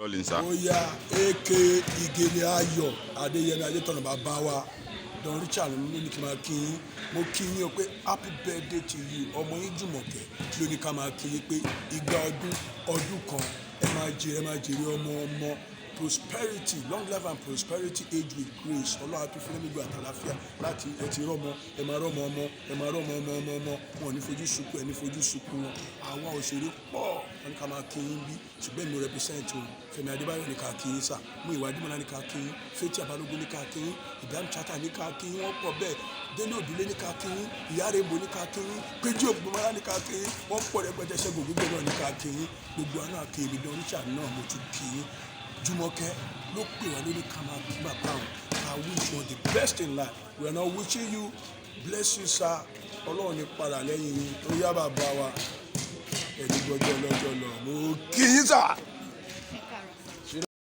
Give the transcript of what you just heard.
Rolling, sir. Ó yá, aka Ìgèlè Ayọ̀ Adéyẹmí Adétọ̀nà, bàbá wa Don Richard ló ní kí n máa kí yín. Mo kí yín o pé happy birthday to you. Ọmọ yín Jùmọ̀kẹ́ ló ní ká máa kí yín pé igba ọdún ọdún kan, ẹ máa jèrè, ẹ máa jèrè ọmọ ọmọ, prosperity, long life and prosperity, age with grace. Ọlọ́run àti fúnni gbogbo àtàlàfíà láti ẹ ti rọ́mọ, ẹ máa rọ́mọ ọmọ, ẹ máa rọ́mọ ọmọ ọmọ ọmọ. Wọn ò ní fojú sunkún ẹ, ní fojú sunkún wọn. Àwa òṣèré pọ̀, wọn ní ká máa kí yín bí, ṣùgbọ́n èmi represent o. Fẹ́mi Adébáyọ̀ ní ká kí yín sà, Múyìwá Adémọ́lá ní ká kí yín, Fathia Balogun ní ká kí yín, Ibrahim Chatta ní ká kí yín, wọ́n pọ̀ bẹ́ẹ̀, Délé Òdúlé ní ká kí yín, Ìyá Rainbow ní ká kí yín, Péjú Ògúnmọ́lá ní ká kí yín, wọ́n pọ̀ rẹpẹtẹ. Ṣẹ́gun gbogbo náà ní ká kí yín, gbogbo àná kí èmi Don Richard náà, mo tún kí yín. Jùmọ̀kẹ́ ló pè wá lórí ká máa kí bàbá òun, ká wish you the best in life. We are now wishing you, bless you, sir. Ọlọ́run ní padà lẹ́yìn yín. Ó yá, bàbá wa, ẹni gbọ́jọ́ lọ́jọ́ lọ, mo kí yín sà. Ẹ káàárọ̀ sà.